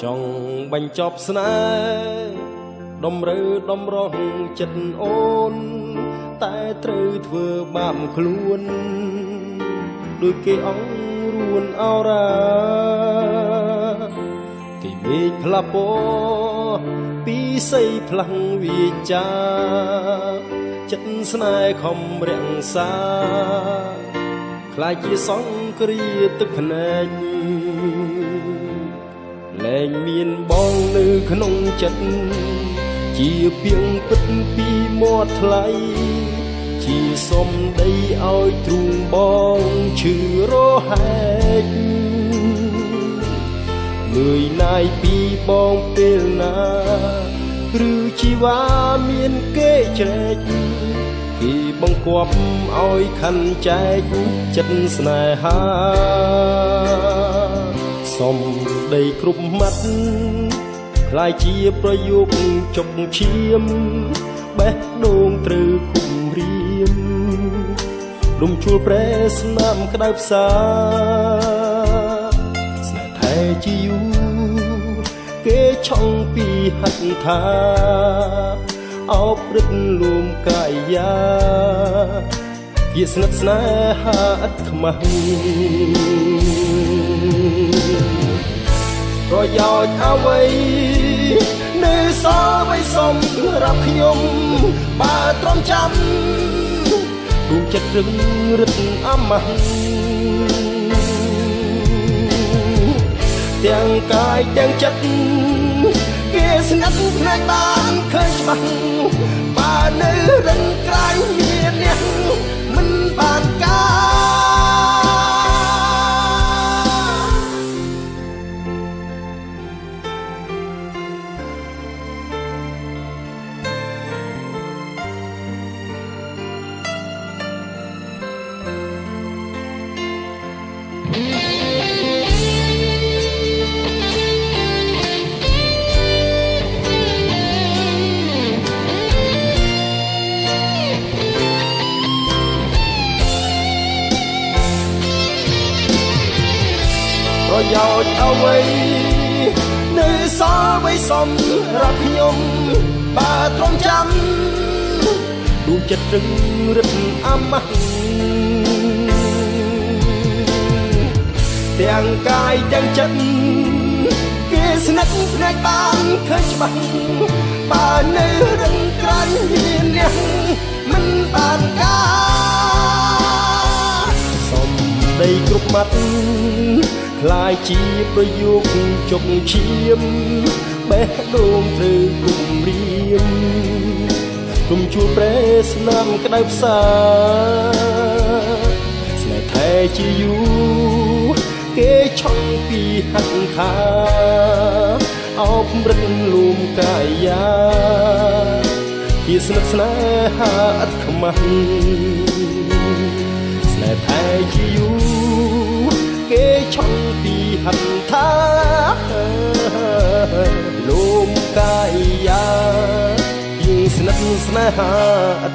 ចង់បញ្ចប់ស្នេហ៍តម្រូវតម្រង់ចិត្តអូនតែត្រូវធ្វើបាបខ្លួនដូចគេអង្រួនអរ៉ាទីមេឃផ្លាពោពីសីផ្លាំងវាចាចិត្តស្នេហ៍ខំរក្សាខ្លាចជាសង្គ្រាទឹកភ្នែកលែងមានបងនៅក្នុងចិត្តជាពីងពិតពីមាត់ថ្លៃជាសំដីឲ្យទ្រូងបងឈឺរហែកនឿយណាយពីបងពេលណាឬជីវ៉ាមានគេជ្រែកគេបង្គាប់ឲ្យខណ្ឌចែកចិត្តស្នេហាសំដីគ្រប់ម៉ាត់ខ្លាយជាប្រយោគចុកឈាមបេះដូងត្រូវគំរាមរំជួលប្រែស្នាមក្តៅផ្សាស្នេហ៍ថែជាយូរគេឆុងពីហត្ថាអោបរឹតលួមកាយាជាស្និទ្ធស្នេហាឥតខ្មាស់ប្រយោជន៍អ្វីនៅសល់អ្វីសម្រាប់ខ្ញុំបើទ្រាំចាំដួងចិត្តរឹងរិតអាម៉ាស់ទាំងកាយទាំងចិត្តគេស្និទ្ធភ្នែកបានឃើញច្បាស់បើនៅរឹងក្រៅមានអ្នកមិនបានការប្រយោជន៍អ្វីនៅសល់អ្វីសម្រាប់ខ្ញុំបើទ្រាំចាំដួងចិត្តរឹងរិតអាម៉ាស់ទាំងកាយទាំងចិត្តគេស្និទ្ធភ្នែកបានឃើញច្បាស់បើនៅរឹងក្រាញ់មានអ្នកមិនបានការសំដីគ្រប់ម៉ាត់ខ្លាយជាប្រយោគចុកឈាមបេះដូងត្រូវគំរាមរំជួលប្រែស្នាមក្តៅផ្សាស្នេហ៍ថែជាយូរគេឆុងពីហត្ថាអោបរឹតលួមកាយាជាស្និទ្ធស្នេហាឥតខ្មាស់ស្នេហ៍ថែជាយូរគេឆុងពីហត្ថាលួមកាយាយើងស្និទ្ធស្នេហាឥត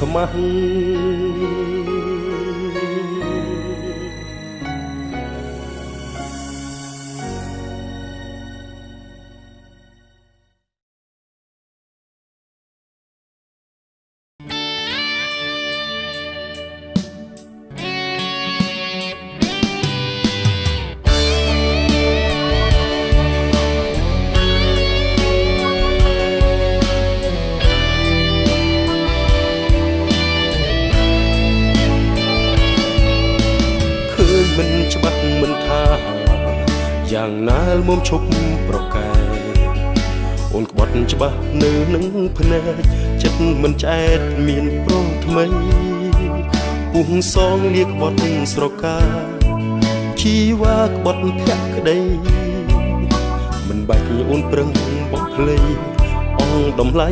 ខ្មាស់យ៉ាងណាលមុំឈប់ប្រកែអូនក្បត់ច្បាស់នៅនឹងភ្នែកចិត្តមិនឆ្អែតមានប្រុសថ្មីពុះសងលាក្បត់ស្រកាជីវ៉ាក្បត់ភក្តីមិនបាច់អូនប្រឹងបំភ្លៃអងតម្លៃ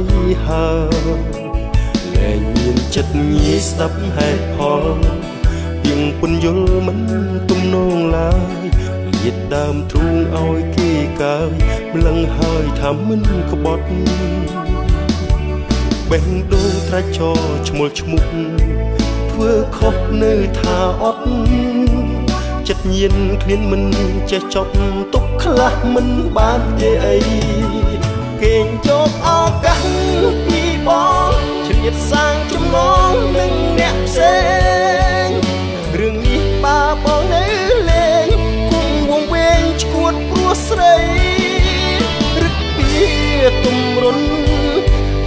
ហើលែងមានចិត្តងាយស្ដាប់ហេតុផលពីងពុនយល់មិនទំនងឡើយលៀតដើមទ្រូងឲ្យគេកើយម្លឹងហើយថាមិនក្បត់បេះដូងត្រាច់ចរឈ្មោលឈ្មុខធ្វើខុសនៅថាអត់ចិត្តញៀនឃ្លានមិនចេះចប់ទុក ខ្លះមិនបានទេអីគេងយកឱកាសពីបងឆ្លៀតសាងចំណងនឹងអ្នកផ្សេងរឿងនេះបើបងនៅលេងគង់វងវែងឈួតព្រោះស្រីរឹកពីទម្រុន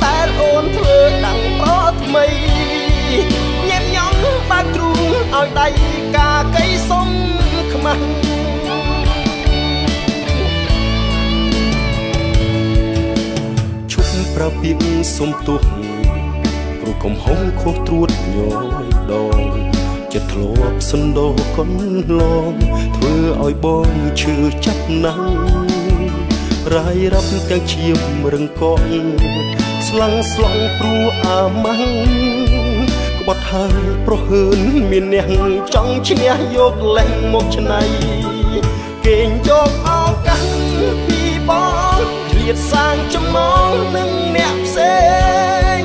តែអូនធ្វើដាំងប្រថ្មីញ៉ែមញ៉ំបើកទ្រូងឲ្យដៃកាកៃសុំខ្មាស់ឈប់ប្រពីសុំទោសព្រោះកំហុសខុសត្រួតញយដងចិត្តធ្លាប់សន្តោកន្លងធ្វើឲ្យបងឈឺចាប់ណាស់រាយរាប់ទាំងឈាមរឹងកងស្លាំងស្លង់ព្រោះអាម៉ាំងក្បត់ហើយប្រហើនមានអ្នកចង់ឈ្នះយកលេសមកឆ្នៃគេងយកឱកាសពីបងឆ្លៀតសាងចំណងនឹងអ្នកផ្សេង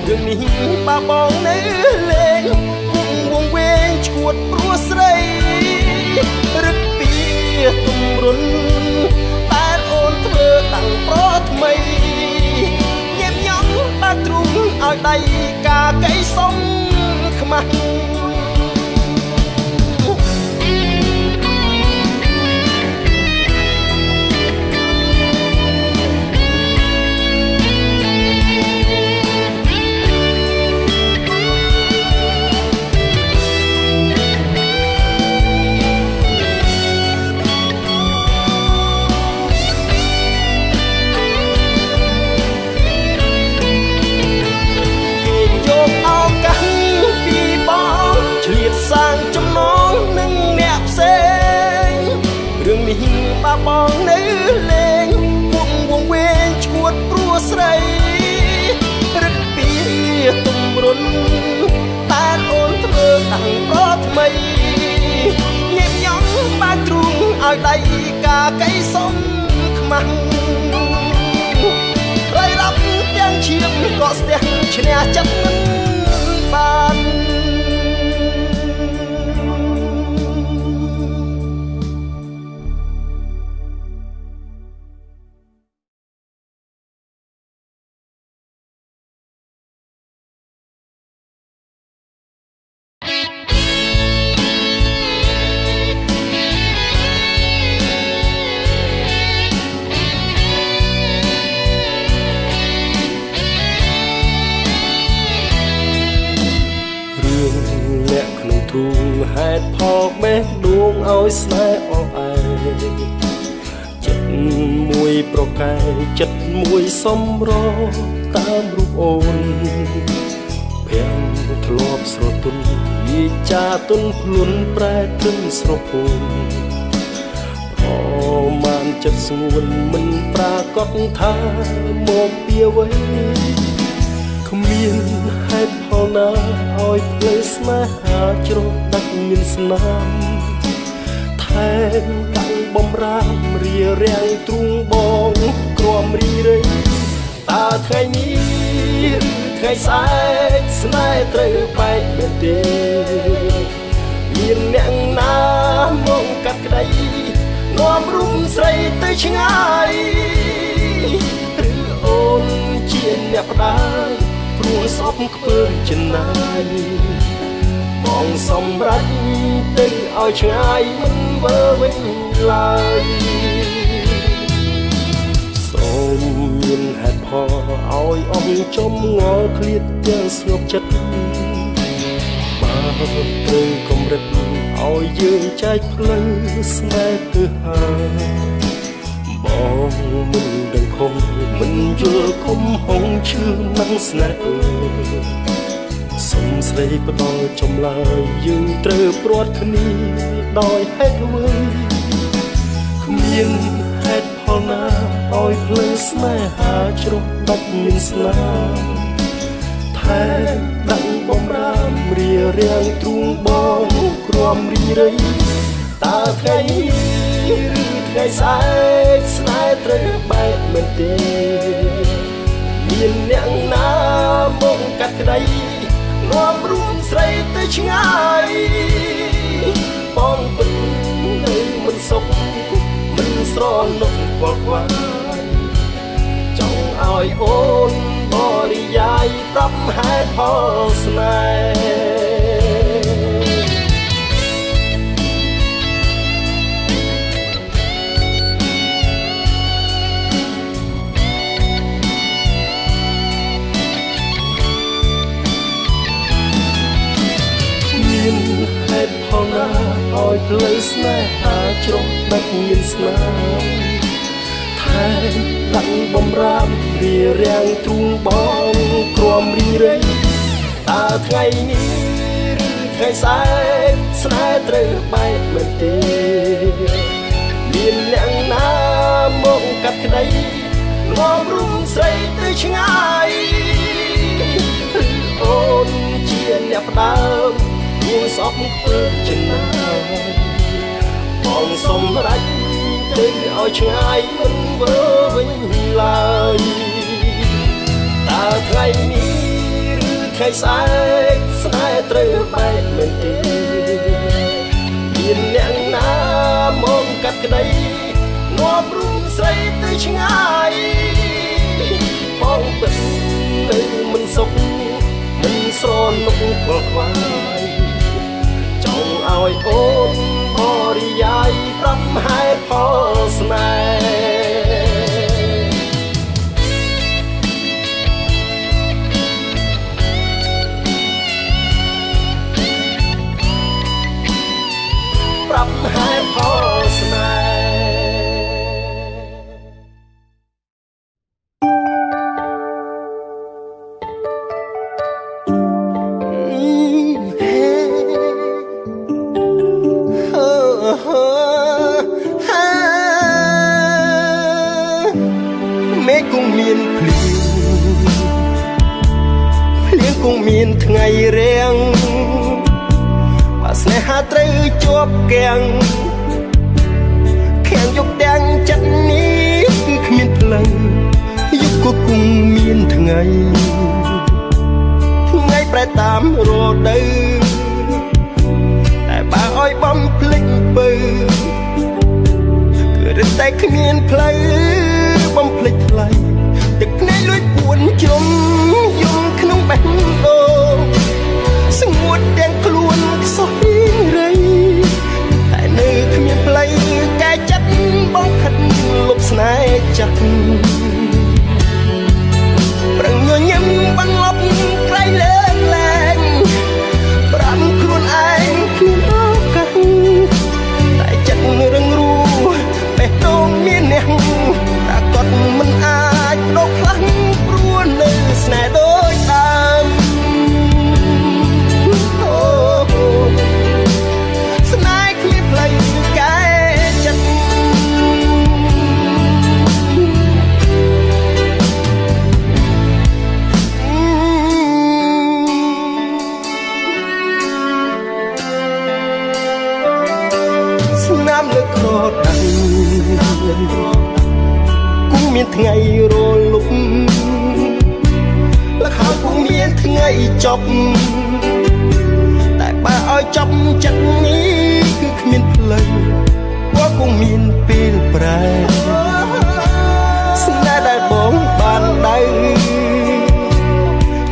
រឿងនេះបើបងនៅលេងគង់វងវែងឈួតព្រោះស្រីរឹកពីទម្រុនតែអូនធ្វើតាំងប្រថ្មីញ៉ែមញ៉ំបើកទ្រូងឲ្យដៃកាកៃសុំខ្មាស់សាងចំណងនឹងអ្នកផ្សេងរឿងនេះបើបងនៅលេងពួកវងវែងឈួតព្រោះស្រីរឹកពីទម្រុនតែអូនធ្វើតាំងប្រថ្មីញ៉ែមញ៉ំបើកទ្រូងឲ្យដៃកាកៃសុំខ្មាស់រៃរាប់ទាំងឈាមក៏ស្ទះឈ្នះចិត្តមិនបានហេតុផលបេះដូងឲ្យស្នេហ៍អស់ឯងចិត្តមួយប្រកែចិត្តមួយសំរតាមរូបអូនភាំងធ្លាប់ស្រទន់វាចាទុនភ្លុនប្រែត្រឹមស្រពោនប្រមាណចិត្តស្ងួនមិនប្រាកដថាមកពីអ្វីគ្មានហេតុផលណាឲ្យផ្លូវស្នេហាជ្រោះដាច់មានស្នាមថែមតាំងបំរាមរារាំងទ្រូងបងក្រំរីរៃតើថ្ងៃនេះឬថ្ងៃស្អែកស្នេហ៍ត្រូវបែកមែនទេមានអ្នកណាមកកាត់ក្តីនាំរុំស្រីទៅឆ្ងាយឬអូនជាអ្នកផ្ដាយព្រោះសពខ្ពើចំណាយបងសម្រេចទៅឲ្យឆ្ងាយមិនវិលវិញឡើយសូមមានហេតុផលឲ្យអស់ចំងល់ឃ្លាតទាំងស្ងប់ចិត្តបើត្រូវកម្រិតឲ្យយើងចែកផ្លូវស្នេហ៍ទៅហើយបងមិនដឹងខំមិនយល់ខំហងឈឺនឹងស្នេហ៍អើយសុំស្រីផ្ដល់ចម្លើយយើងត្រូវព្រាត់គ្នាដោយហេតុអ្វីគ្មានហេតុផលណាឲ្យផ្លូវស្នេហាជ្រុះដាច់មានស្នាមថែមដឹងបំរាមរារាំងទ្រូងបងក្រំរីរៃតើថ្ងៃនេះឬថ្ងៃស្អែកស្នេហ៍ត្រូវបែកមែនទេមានអ្នកណាមកកាត់ក្តីនាំរួមស្រីទៅឆ្ងាយបងពិតនៅមិនសុខមិន ស្រណុកខ្វល់ខ្វាយចង់ឲ្យអូនបរិយាយប្រាប់ហេតុផលស្នេហ៍មានហេតុផលណាឲ្យផ្លូវស្នេហាជ្រុះដាច់មានស្នាមថែមដាក់បំរាមរារាំងទ្រូងបងក្រំរីរៃតើថ្ងៃនេះឬថ្ងៃស្អែកស្នេហ៍ត្រូវបែកមែនទេមានអ្នកណាមកកាត់ក្តីនាំរុំស្រីទៅឆ្ងាយឬអូនជាអ្នកផ្ដើមគួរសពធ្វើចំណាយបងសុំរាច់ទៅឲ្យឆ្ងាយមិនវិលវិញឡើយតើថ្ងៃនេះឬថ្ងៃស្អែកស្នេហ៍ត្រូវបែកមែនទេមានអ្នកណាមកកាត់ក្តីនាំរុំស្រីទៅឆ្ងាយបងពិតទៅមិនសុខមិនស្រណុកខ្វល់ខ្វាយចង់ឲ្យអូនបរិយាយប្រាប់ហេតុផលស្នេហ៍ប្រាប់ហេតុផលស្នេហ៍មេគង់មានភ្លៀងភ្លៀងគង់មានថ្ងៃរាំងបើស្នេហាត្រូវជាប់គាំងខាំងយកទាំងចិត្តនេះគឺគ្មានផ្លូវយប់ក៏គង់មានថ្ងៃថ្ងៃប្រែតាមរដូវតែបើឲ្យបំភ្លេចពៅគឺរឹតតែគ្មានផ្លូវបំភ្លេចថ្លៃទឹកភ្នែកលួចពួនជ្រុំយំក្នុងបេះដូងស្ងួតទាំងខ្លួនខ្សោយរៃតែនៅគ្មានផ្លូវកែចិត្តបងខិតលុបស្នេហ៍ចាស់ប្រឹងញញឹមបន្លប់ក្រៃលើកលែងប្រាំខ្លួនឯងគ្មានឱកាសតែចិត្តរឹងរូបេះដូងមានអ្នកតែគាត់មិនអាចដោះផ្លាស់ព្រោះនៅស្នេហ៍ដូចដើមអូស្នេហ៍គ្មានផ្លូវកែចិត្តស្នាមលើក្រដៅគង់មានថ្ងៃរលុបលខោគង់មានថ្ងៃចប់តែបើឲ្យចប់ចិត្តនេះគឺគ្មានផ្លូវក៏គង់មានពេលប្រែស្នេហ៍ដែលបងបានដៅ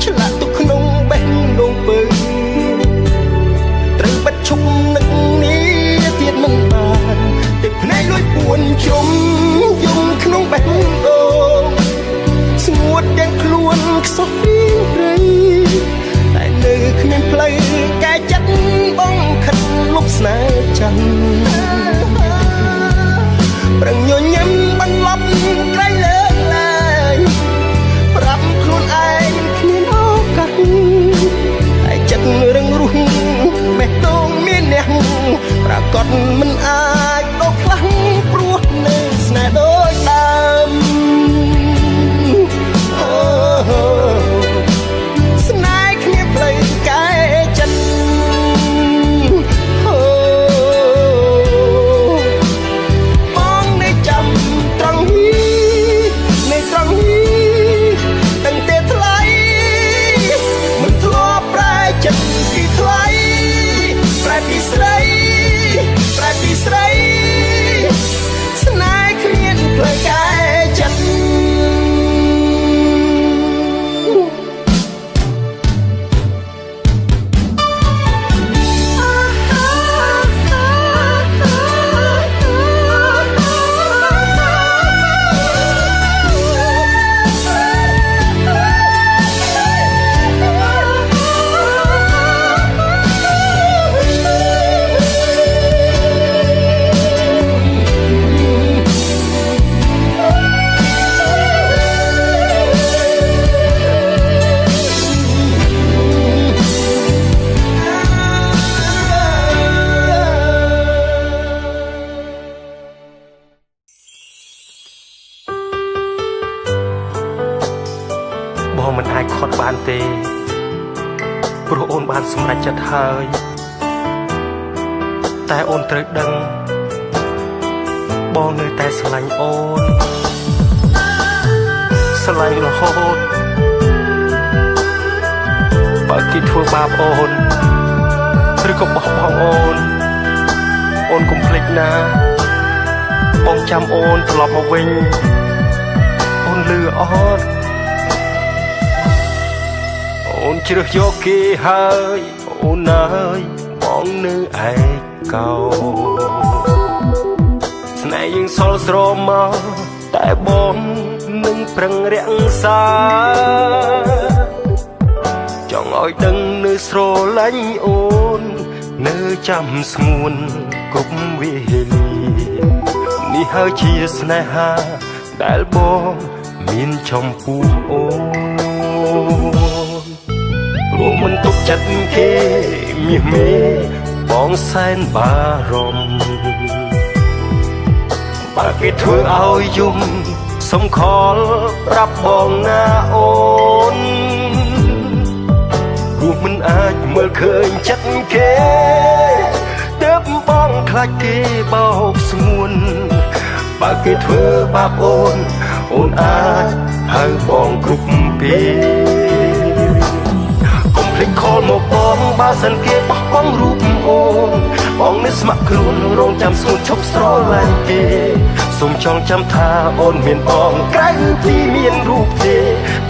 ឆ្លាក់ទុកក្នុងបេះដូងពៅត្រូវបិទឈប់នឹកនេះទៀតមិនបានតែភ្នែកលួចពួនជុំយំក្នុងបេះដូងស្ងួតទាំងខ្លួនខ្សោយរៃតែនៅគ្មានផ្លូវកែចិត្តបងខិតលុបស្នេហ៍ចាំប្រឹងញញឹមបន្លប់ក្រៃលើកលែងប្រាប់ខ្លួនឯងគ្មានឱកាសតែចិត្តរឹងរូសបេះដូងមានអ្នកប្រកាសមិនអាចដោះផ្លាស់ព្រោះនៅស្នេហ៍ដូចដើមអូស្នេហ៍គ្មានផ្លូវកែចិត្តអូ បងមិនអាចខត់បានទេព្រោះអូនបានសម្រេចចិត្តហើយតែអូនត្រូវដឹងបងនៅតែស្រឡាញ់អូនស្រឡាញ់រហូតបើគេធ្វើបាបអូនឬក៏បោះបង់អូនអូនកុំភ្លេចណាបងចាំអូនត្រឡប់មកវិញអូនលឺអត់អូនជ្រើសយកគេហើយអូនអើយបងនៅឯកោស្នេហ៍យើងសល់ស្រមកតែបងនឹងប្រឹងរក្សាចង់ឲ្យដឹងនៅស្រឡាញ់អូននៅចាំស្ងួនគ្រប់វេលានេះហើយជាស្នេហាដែលបងមានចំពោះអូនព្រោះមិនទុកចិត្តគេមាសមេបងសែនបារម្ភបើគេធ្វើឲ្យយំសុំខលប្រាប់បងណាអូនព្រោះមិនអាចមើលឃើញចិត្តគេទើបបងខ្លាចគេបោកស្ងួនបើគេធ្វើបាបអូនអូនអាចហៅបងគ្រប់ពេលកុំភ្លេចខលមកបងបើសិនគេបោះបង់រូបអូនបងនៅស្ម័គ្រខ្លួនរងចាំស្ងួនឈប់ស្រឡាញ់គេសូមចងចាំថាអូនមានបងក្រៅពីមានរូបទេ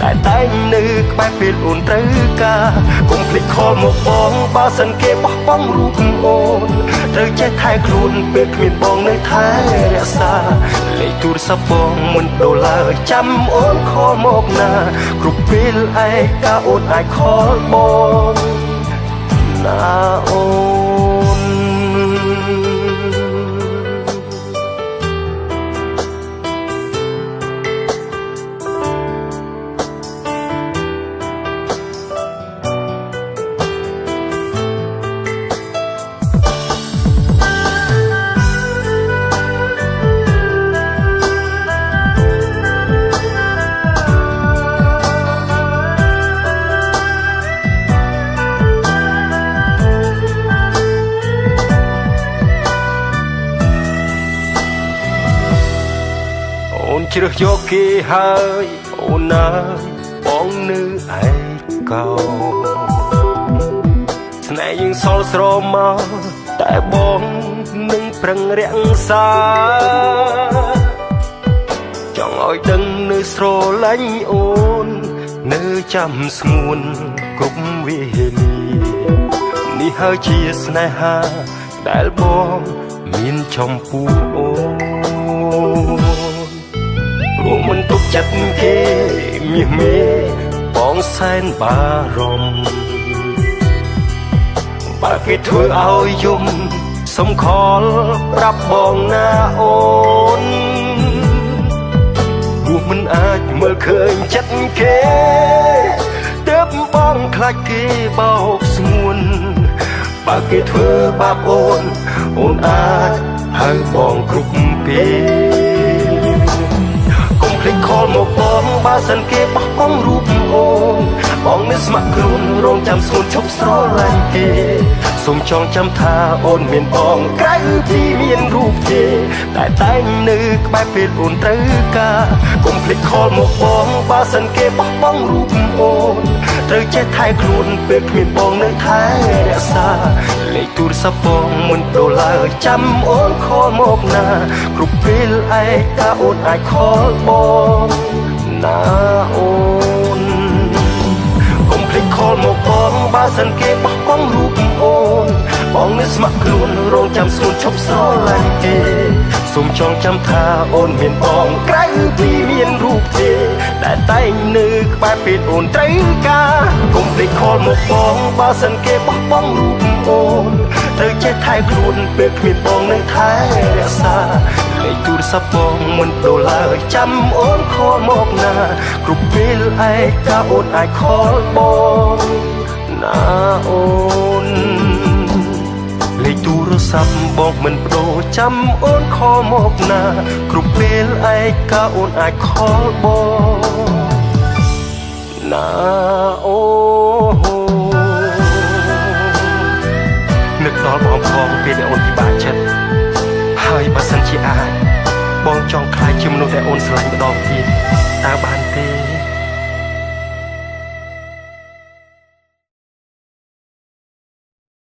តែតែងនៅក្បែរពេលអូនត្រូវការកុំភ្លេចខលមកបងបើសិនគេបោះបង់រូបអូនត្រូវចេះថែខ្លួនពេលគ្មានបងនៅថែរក្សាលេខទូរស័ព្ទបងមិនដូរឡើយចាំអូនខលមកណាគ្រប់ពេលឯកាអូនអាចខលបងណាអូនអូនជ្រើសយកគេហើយអូនអើយបងនៅឯកោស្នេហ៍យើងសល់ស្រមកតែបងនឹងប្រឹងរក្សាចង់ឲ្យដឹងនៅស្រឡាញ់អូននៅចាំស្ងួនគ្រប់វេលានេះហើយជាស្នេហាដែលបងមានចំពោះអូនព្រោះមិនទុកចិត្តគេមាសមេបងសែនបារម្ភបើគេធ្វើឲ្យយំសុំខលប្រាប់បងណាអូនព្រោះមិនអាចមើលឃើញចិត្តគេទើបបងខ្លាចគេបោកស្ងួនបើគេធ្វើបាបអូនអូនអាចហៅបងគ្រប់ពេលកុំភ្លេចខលមកបងបើសិនគេបោះបង់រូបអូនបងនៅស្ម័គ្រខ្លួនរងចាំស្ងួនឈប់ស្រឡាញ់គេសូមចងចាំថាអូនមានបងក្រៅពីមានរូបទេតែតែងនៅក្បែរពេលអូនត្រូវការកុំភ្លេចខលមកបងបើសិនគេបោះបង់រូបអូនត្រូវចេះថែខ្លួនពេលគ្មានបងនៅថែរក្សាលេខទូរស័ព្ទបងមិនដូរឡើយចាំអូនខលមកណាគ្រប់ពេលឯកាអូនអាចខលបងណាអូនកុំភ្លេចខលមកបងបើសិនគេបោះបង់រូបអូនបងនៅស្ម័គ្រខ្លួនរងចាំស្ងួនឈប់ស្រឡាញ់គេសូមចងចាំថាអូនមានបងក្រៅពីមានរូបទេតែតែងនៅក្បែរពេលអូនត្រូវការកុំភ្លេចខលមកបងបើសិនគេបោះបង់រូបអូនត្រូវចេះថែខ្លួនពេលគ្មានបងនៅថែរក្សាលេខទូរស័ព្ទបងមិនដូរឡើយចាំអូនខលមកណាគ្រប់ពេលឯកាអូនអាចខលបងណាអូនលេខទូរស័ព្ទបងមិនប្ដូរចាំអូនខលមកណាគ្រប់ពេលឯកាអូនអាចខលបង ណាអូនឹកដល់បងផងពេលដែលអូនពិបាកចិត្តហើយបើសិនជាអាចបងចង់ក្លាយជាមនុស្សដែលអូនស្រឡាញ់ម្ដងទៀតតើបានទេ?